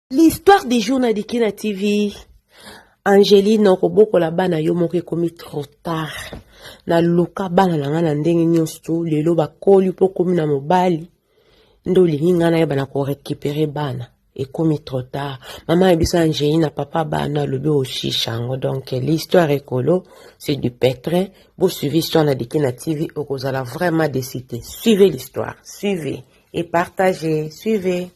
L'histoire du jour na Dikina TV. Angeline okobokola bana yo moko ekomi trop tard. Naluka bana na ngai na ndenge nyonso lelo bakoli mpo okomi na mobali nde olingi ngai nayeba na korekipere bana ekomi trop tard. Mama ya biso Angeline na papa bana alobi oshisha yango donc l'histoire ekolo c'est du pétrin. Bosuivi histoire na Dikina TV okozala vraiment déçu te. Suivez l'histoire, suivez et partagez, suivez.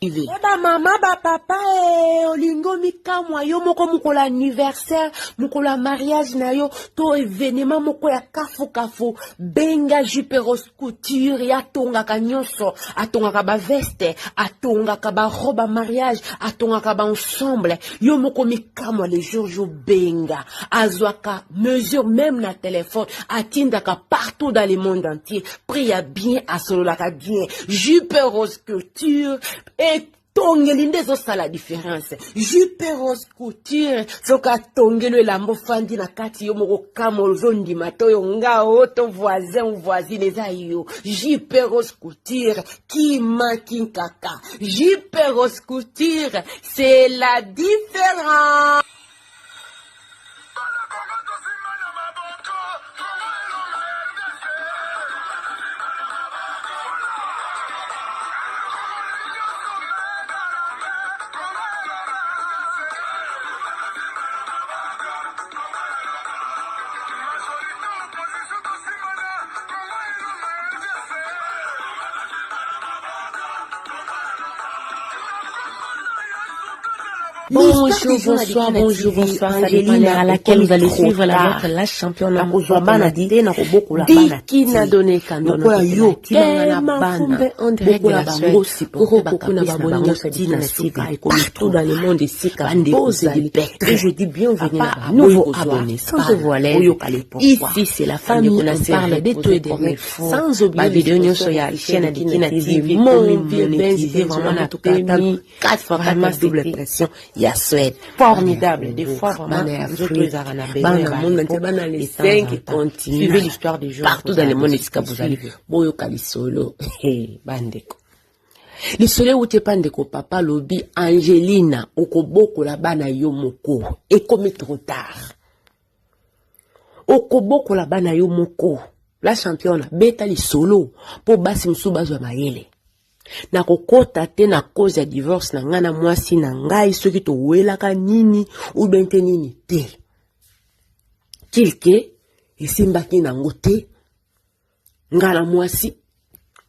E ba mama ba papa e olingi omikamwa yo moko mokolo anniversaire mokolo ya mariage na yo to evenema moko ya kafukafu benga juperos couture ye atongaka nyonso atongaka baveste atongaka barobe ya mariage atongaka baensemble yo moko mikamwa le jour jo benga azwaka mesure meme na telefone atindaka partout dans le monde entier prix ya bien asololaka bien jupe rose couture etongeli nde ezosala différence jupe rose couture soki atongeli elamba ofandi na kati yo moko kama ozondima to yo nga o to voisin ou voisine eza yo jupe rose couture kima kinkaka jupe rose couture c'est la différence. Bonjour, bonsoir, bonjour, bonsoir, Angelina, à laquelle vous allez suivre la votre la championne nakozwa bana te nakobokola bana Dikina donné lokola yo timanga na bana bokola bango supporte bakuna baboni nyonso tina suka ekomi tout dans le monde esika bozali et je dis bienvenue na ba nouveau abonné sans voiler oyoka le pourquoi ici c'est la famille on parle de tout et de rien sans oublier ba vidéo nyonso ya chaîne ya Dikina TV mon vieux Benz vraiment na tukata 4 fois vraiment double pression ya Suède formidable des fois vraiment nzoto ezalaka na besoin ya monde entier bana les 5 continue suivez l'histoire du jour partout dans le monde esika bozali boyoka lisolo bandeko lisolo euti epa ndeko papa alobi angelina okobokola bana yo moko ekomi trop tard okobokola bana yo moko la championne beta lisolo mpo basi mosusu bazwa mayele Nakokota te na cause ya divorce na ngai na mwasi na ngai soki towelaka nini ou bien te nini te. Kilke esimbaki nango te ngai na mwasi,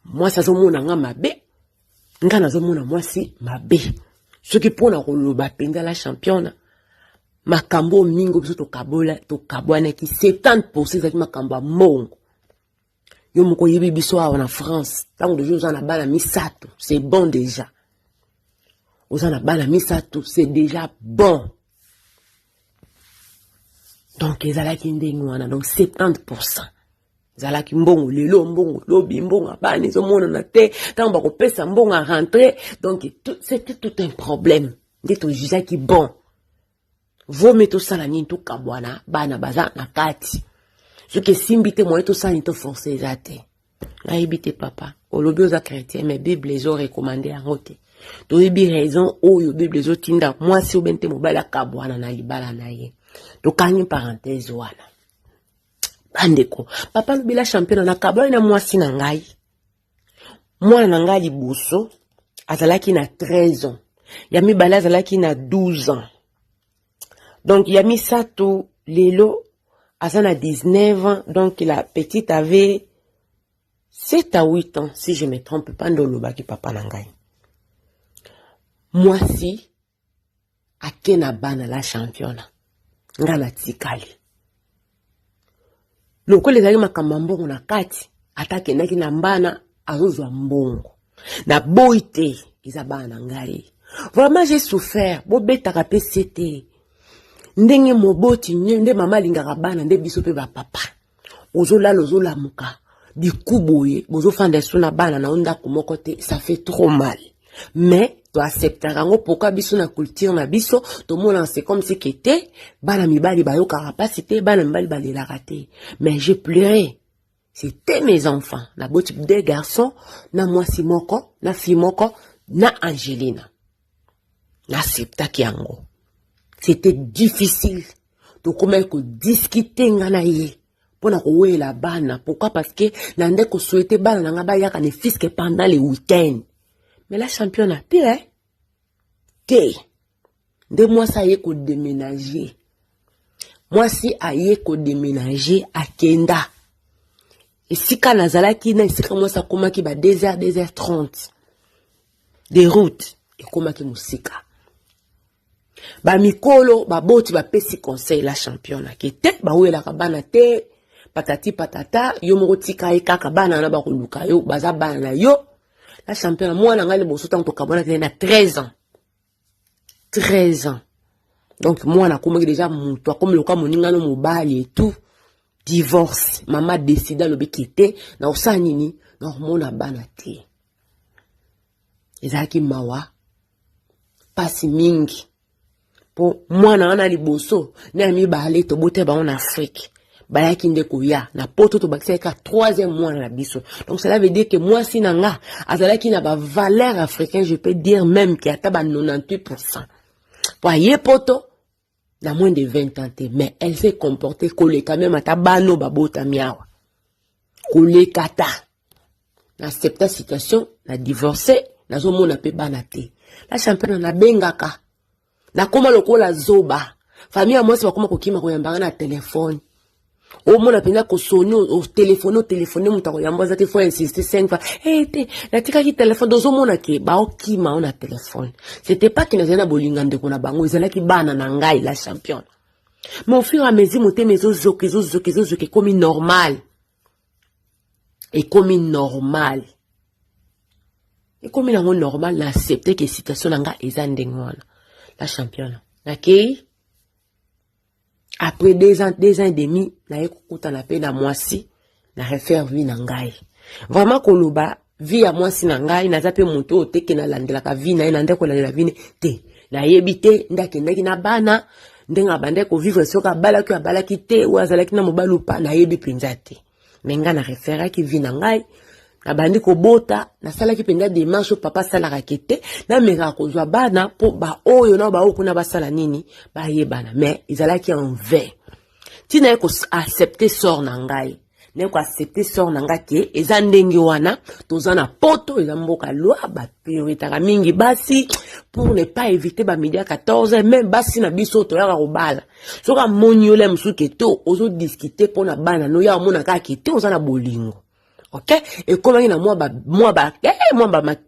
mwasi azomona ngai mabe, ngai nazomona mwasi mabe. Soki mpo na koloba mpenza la championa makambo oyo mingi biso tokabwanaki 70% ezalaki makambo ya mbongo. Yo moko oyebi biso awa na France ntango deja oza na bana misato c'est bon déjà oza na bana misato c'est déjà bon donc ezalaki ndenge wana donc 70% ezalaki mbongo lelo mbongo lobi mbongo ya bana ezomonana te ntango bakopesa mbongo ya rentrée donc c'était tout un problème nde tojugaki bon vaut mieux tosala nini tokabwana bana baza na kati soki esimbi te moye tosala nini toforce eza te nayebi te papa olobi oza chrétien mais bible ezo recommande yango te toyebi raison oyo bible ezotinda mwasi obe nte mobali akabwana na libala na ye tokangi parenthèse wana bandeko papa alobi la champion nakabwani na mwasi na ngai mwana na ngai liboso azalaki na 13 ans ya mibale azalaki na 12 ans donc ya misato lelo aza na 19 ans donc la petite avait 7 à 8 ans si je me trompe pas nde olobaki papa na ngai mwasi ake na bana la championa nga natikali lokola ezalaki makambo ya mbongo na kati ata akendaki na mbana azozwa mbongo naboyi te eza bana na ngai vraiment j'ai souffert bobetaka mpe se te ndenge moboti nde mama alingaka bana nde biso mpe bapapa ozolala ozolamuka biku boye bozofanda esu na bana na yo ndako moko te ça fait trop mal mais toacceptaka yango pourquoi biso na culture na biso tomonaka c'est comme si que te bana mibali bayokaka mpasi te bana mibali balelaka te mais je pleurais c'était mes enfants naboti deux garçons na mwasi moko na fille moko na angelina. Naacceptaki yango. C'était difficile. Tokomaki kodiscute nga na ye mpo na kowela bana. Pourquoi? Parce que na nde kosouhaite bana na nga bayaka ne fiske pendant le week-end. Mais la championne te, eh? Te. Nde mwasi aye kodeménager. Mwasi aye kodeménager, akenda esika nazalaki na esika mwasi akomaki ba 2 h 2 h 30 de route, ekomaki mosika. Bamikolo baboti bapesi conseil, la championne, ake te, bawelaka bana te, patati patata. Yo moko tika ye kaka, bana wana bakoluka yo, baza bana na yo. La championne, mwana ngai liboso, ntango tokabwanaki na 13 ans, 13 ans, donc mwana akomaki déjà moto, akomi lokola moningano mobali et tout. Divorce, mama décide, alobiki te, na kosala nini, na komona bana te. Ezalaki mawa, mpasi mingi, mpo mwana wana liboso na ya mibale tobota bango na Afrique, bayaki nde koya na Poto, tobakisaki ka troisième mwana na biso. Donc cela veut dire que mwasi na nga azalaki na bavaleur africain, je peux dire même ke ata ba 98, po aye Poto na moins de 20 ans te, mais elle s'est comportée koleka même ata bano babotami awa, koleka ta. Na accepta situation, na divorce, nazomona mpe bana te. La championne, nabengaka, nakóma lokola zoba. Famille ya mwasi bakóma kokima koyambanga na telefone. Omona mpenza kosoni, otelefone, otelefone, moto akoyamba aza te, faut insister cinq fois. Hey, te, natikaki telefone. Tozomona ke baokima o na telefone. C'était pas ke nazali na bolinga ndeko na bango, ezalaki bana na ngai, la championne. Mais au fur et à mesure, motema ezozoka, ezozoka, ezozoka, ekomi normal, ekomi normal, ekomi nango normal. Na accepte ke situation na nga eza ndenge wana. La championne, nakei après 2 ans, 2 ans et demi, naye kokutana mpe na mwasi, na refaire vie na ngai. Vraiment, koloba vie ya mwasi na ngai, naza mpe moto oyo teke nalandelaka vie na ye, na nde kolandela vie te, nayebi te nde akendaki na bana, ndenge abandaki kovivre, soki abalaki, abalaki te, oyo azalaki na mobali opa, nayebi mpenza te. Me ngai na referaki vie na ngai, nabandi kobota, nasalaki mpenza démarche oyo papa asalaka ke te, namekaka kozwa bana mpo baoyo na baoyo kuna basala nini, bayebana. Mais ezalaki en vain. Ntina ye koaccepte sort na ngai, naye koaccepte sort na ngai ke eza ndenge wana. Toza na Poto, eza mboka loi, baprioritaka mingi basi pour ne pas éviter bamidi ya 14. Même basi na biso toyaka kobala, soki amoni yo le mosusu ke to ozodiscute mpo na bana no, ya omona kaka ke te, oza na bolingo. Ok, ekomaki na mwa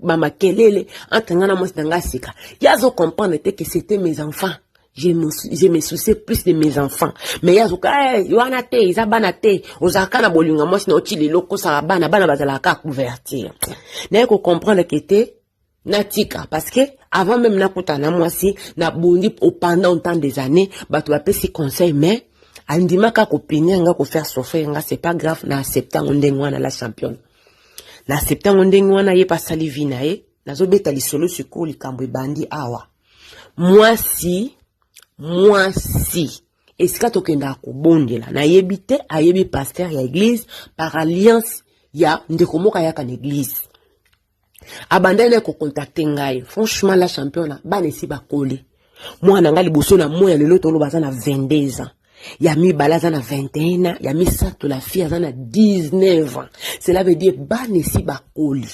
bamakelele entre ngai na mwasi na ngai sika. Ye azocomprendre te que c'était mes enfants, je me souciais plus de mes enfants, mais ye azoka hey, wana te, eza bana te, ozalaka na bolingo mwasi na oti lelo okosaka bana, bana bazalaka couverture. Naye kocomprendre ke te, natika, parce que avant même nakutana na mwasi, nabundi pendant tant des années, bato bapesi conseil, mais andimaka kopenia nga, kofaire souffrir nga. C'est pas grave, na accepte yango ndenge wana. La championne, na accepte yango ndenge wana. Ye mpe asali vie na ye. Nazobeta lisolo sikoyo, likambo ebandi awa. Mwasi esika tokendaka kobondela, nayebi te, ayebi pasteur ya église par alliance ya ndeko moko ayaka na église, abandaki na kocontacte ngai. Franchement, la championne, bana esi bakoli. Mwana ngai liboso na moya lelo toloba aza na 22 ans, ya mibale aza na 21 ans, ya misato, la fille, aza na 19 ans. Cela veut dire bana esi bakoli.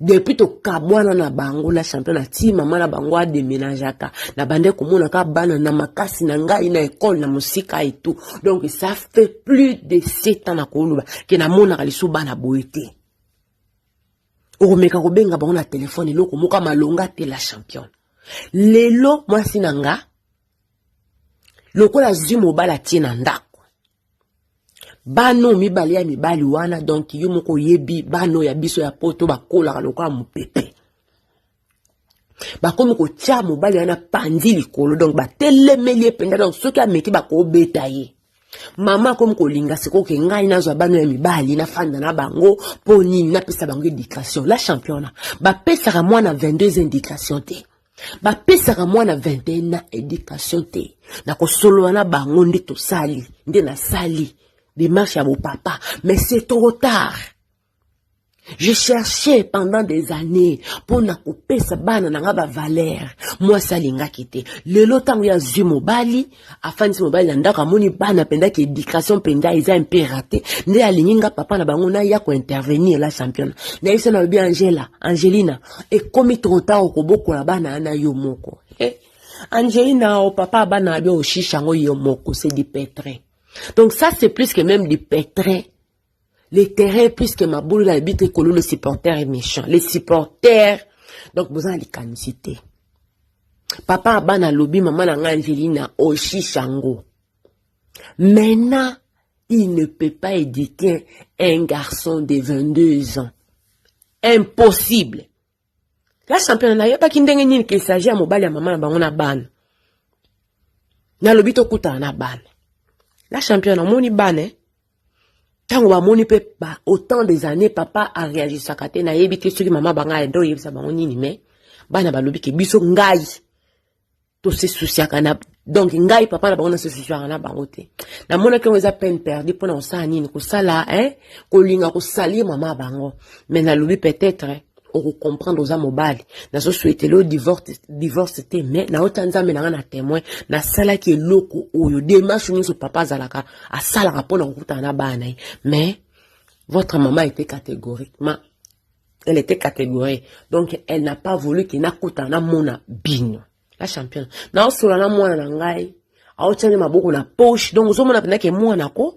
Depuis tokabwana na bango, la championne, ati mama na bango ademénageaka, na bande komonaka bana na makasi na ngai na ekole na mosika et tout. Donc ça fait plus de 7 ans na koloba ke namonaka lisusu bana boye te. Okomeka kobenga bango na telefone, eloko moko malonga te. La championne, lelo mwasi na nga lokola azwi mobali, atie na ndako bana mibale ya mibali wana. Donc yo moko oyebi, bana ya biso ya Poto bakolaka lokola mopepe. Bakomi kotia mobali wana pandi likolo, donc batelemeli ye mpenza. Donc soki ameki, bakobeta ye. Mama akomi kolinga sikoyo ke ngai nazwa bana ya mibali, nafanda na bango. Mpo nini? Napesa bango éducation. La championne, bapesaka mwana 22 éducation te, bapesaka mwana 21 na éducation te. Na kosolola na bango nde tosali, nde nasali démarche ya bopapa, mais c'est trop tard. Je cherchais pendant des années mpo na kopesa bana na nga bavaleur. Mwasi alingaki te. Lelo ntango ye azwi mobali, afandisi mobali na ndako, amoni bana mpenza ke éducation mpenza eza un peu raté, nde alingi nga papa na bango naya kointervenir. La championne, nayebisa, nalobi: Angela, Angelina, ekomi trop tard, okobokola bana na yo moko. Eh, Angelina, o papa bana na bio oshisha yango yo moko, c'est du pétrin. Donc ça, c'est plus que même du pétrin, le terrain, puisque mabulu na yebi te kolo. Le supporter est méchant, les supporters. Donc boza na likanisi te. Papa bana alobi: mama na ngai Angelina, oshisha yango. Maintenant, il ne peut pas éduquer un garçon de 22 ans, impossible. La championne, nayebaki ndenge nini ke s'agit ya mobali ya mama na bango na bana. Nalobi tokutana na bana. La championne, amoni bana, eh? Ntango bamoni mpe ba autant des années papa aréagisaka te, nayebi te soki mama bango ayende oyebisa bango nini, mais bana balobi ke biso, ngai tose souciaka na, donc ngai papa na bango nase souciaka na bango te. Namonaki yango eza peine perdue mpona kosala nini, kosala, hein? Kolinga kosalir mama ya bango. Mais nalobi peut-être okocomprendre, oza mobali, nazosouhaiter yo divorce, divorce te, mais naota Nzambe na nga na témoin, nasalaki eloko oyo, démarche nyonso papa azalaka asalaka mpona kokutana na bana na ye, mais votre maman était catégoriquement, elle était catégorique, donc elle n'a pas voulu ke nakutana namona bino. La championne, naosola na mwana na ngai, aotiani maboko na poche, donc ozomona mpenza ke mwana ko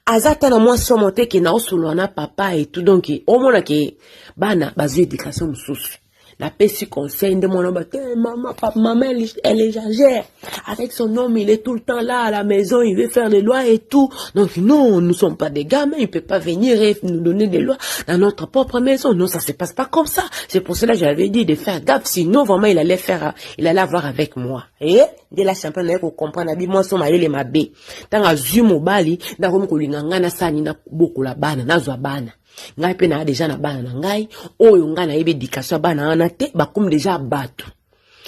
aza ata na mwa somo te ke naosolola na papa et tout. Donc omona ke bana bazwi éducation mosusu. Napesi conseil nde mwana ba te: mama, papa, maman, elle exagère avec son homme, il est tout le temps là à la maison, il veut faire des lois et tout. Donc non, nous sommes pas des gamins, il peut pas venir et nous donner des lois dans notre propre maison. Non, ça se passe pas comme ça. C'est pour cela que j'avais dit de faire gaffe, sinon vraiment il allait faire, il allait avoir avec moi. Et nde la championne naye kocomprendre, abi mwasi mayele mabe. Ntango azwi mobali, nakomi kolinga ngai nasala nini, nabokola bana, nazwa bana. Ngai mpe naa déjà na bana na ngai oyo ngai nayebi éducation ya bana wana te, bakomi déjà bato.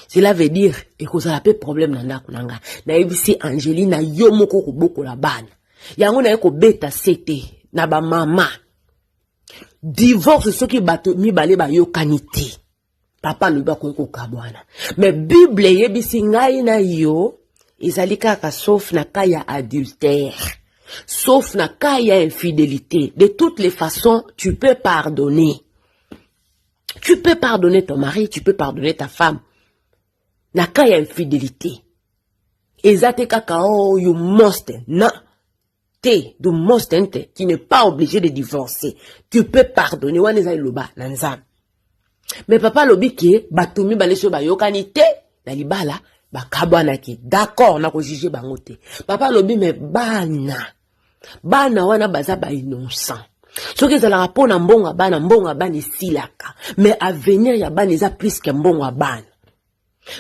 Cela veut dire ekozala mpe problème na ndako na ngai. Nayebisi Angelina: yo moko kobokola bana yango. Naye kobeta se te na bamama. Divorce, soki bato mibale bayokani te, papa alobi akoki kokabwana, mais Bible eyebisi ngai na yo ezali kaka sauf na cas ya adultère, sauf na cas ya infidélité. De toutes les façons, tu peux pardonner, tu peux pardonner ton mari, tu peux pardonner ta femme. Na cas ya infidélité eza te kaka oh, you must, non te, du must te, tu n'es pas obligé de divorcer, tu peux pardonner. Wana eza liloba na Nzambe. Mais papa alobi ke bato mibale soki bayokani te na libala, bakabwanaki, d'accord, na kojuger bango te. Papa alobi mais bana, bana wana baza bainnocent. Soki ezalaka mpo na mbongo ya bana, mbongo ya bana esilaka, mais avenir ya bana eza plus ke mbongo ya bana.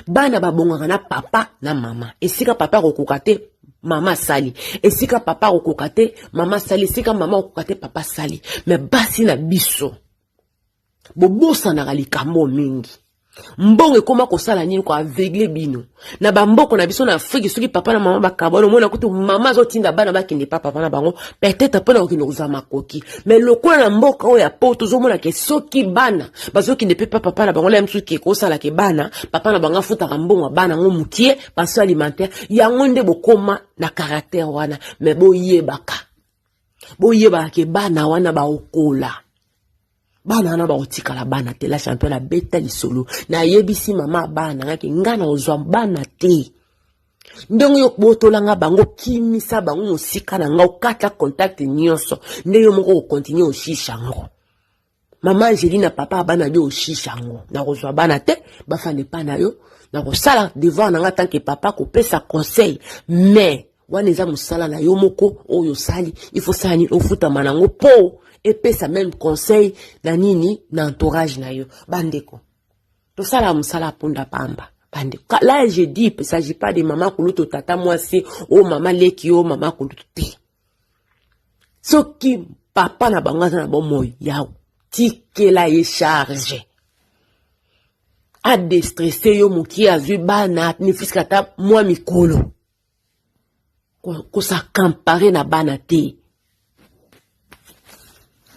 Bana babongaka na papa na mama. Esika papa akokoka te, mama asali. Esika papa akokoka te, mama asali. Esika mama akokoka te, papa asali. Mais basi na biso bobosanaka likambo mingi. Mbongo ekóma kosala nini, koaveugler bino. Na bamboko na biso na Afrike, soki papa na mama bakabwana, omona kutu mama azotinda bana bakende pa papa na bango, peut-être mpona kokende kozwa makoki. Mais lokola na mboka oyo ya po, tozomona ke soki bana bazokende mpe pa papa na bango, la mosusu ke kosala ke bana, papa na bango afutaka mbongo ya bana yango mokie, pension alimentaire yango nde bokóma na caractère wana. Mais boyebaka, boyebaka ke bana wana baokola, bana wana bakotikala bana te. La champion abeta lisolo, nayebisi mama bana ngaki nga na kozwa bana te. Ndenge yo botolanga bango, kimisa bango mosika na nga, okata contact nyonso, nde yo moko okontinue oshisha yango. Mama Angelina, papa bana bi oshisha yango, nakozwa bana te, bafanda epa na yo. Nakosala devoir na nga tant que papa, kopesa conseil, mais wana eza mosala na yo moko oyo osali. Il faut sala nini, ofutama nango mpo epesa même conseil na nini, na entourage na yo. Bandeko, tosala mosala punda pamba. Bandeko, là je dis, il s'agit pas de mama kulutu, tata mwasi o mama leki o mama kulutu te. Soki papa na bango aza na bomoi, ya tikela ye charge, adéstresser yo mokie, azwi bana ne fût-ce que ata mwa mikolo. Kos'accaparer na bana te,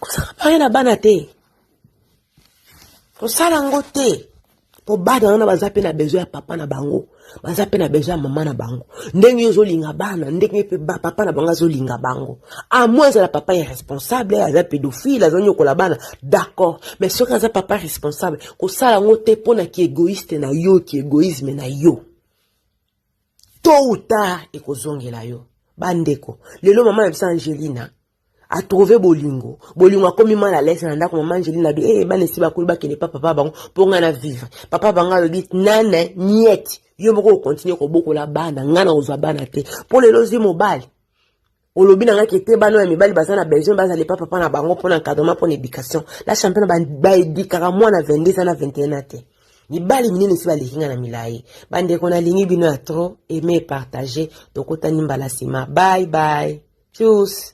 kos'accaparer na bana te. Kosala yango te, mpo bana wana baza mpe na besoin ya papa na bango, baza mpe na besoin ya mama na bango. Ndenge yo ozolinga bana, ndenge mpe papa na bango azolinga bango. À moins ezala papa irresponsable, aza pédophile, azonyokola bana, d'accord, mais soki aza papa responsable, kosala yango te mpo na kiégoïste na yo, kiégoïsme na yo. Tôt ou tard ekozongela yo. Bandeko, lelo mama na biso Angelina atrouve bolingo, bolingo akomi mal à l'aise na ndako. Mama Angelina alobi: "Eh, bana esi bakoli, bakende pa papa bango mpo ngai na vivre." Papa bango alobi: "Nane niet, yo moko okontinue kobokola bana, ngai na kozwa bana te, mpo lelo ozwi mobali. Olobi na ngai ke te, bana oyo ya mibali baza na besoin bazala epa papa na bango mpona encadrement, mpona éducation." La championne, baéduquaka mwana 22 ans na 21 te. Mibali minene esi baleki nga na milai. Bandeko, nalingi bino ya trop. Aime, partage. Tokotani mbala nsima. Bye bye, tchuss.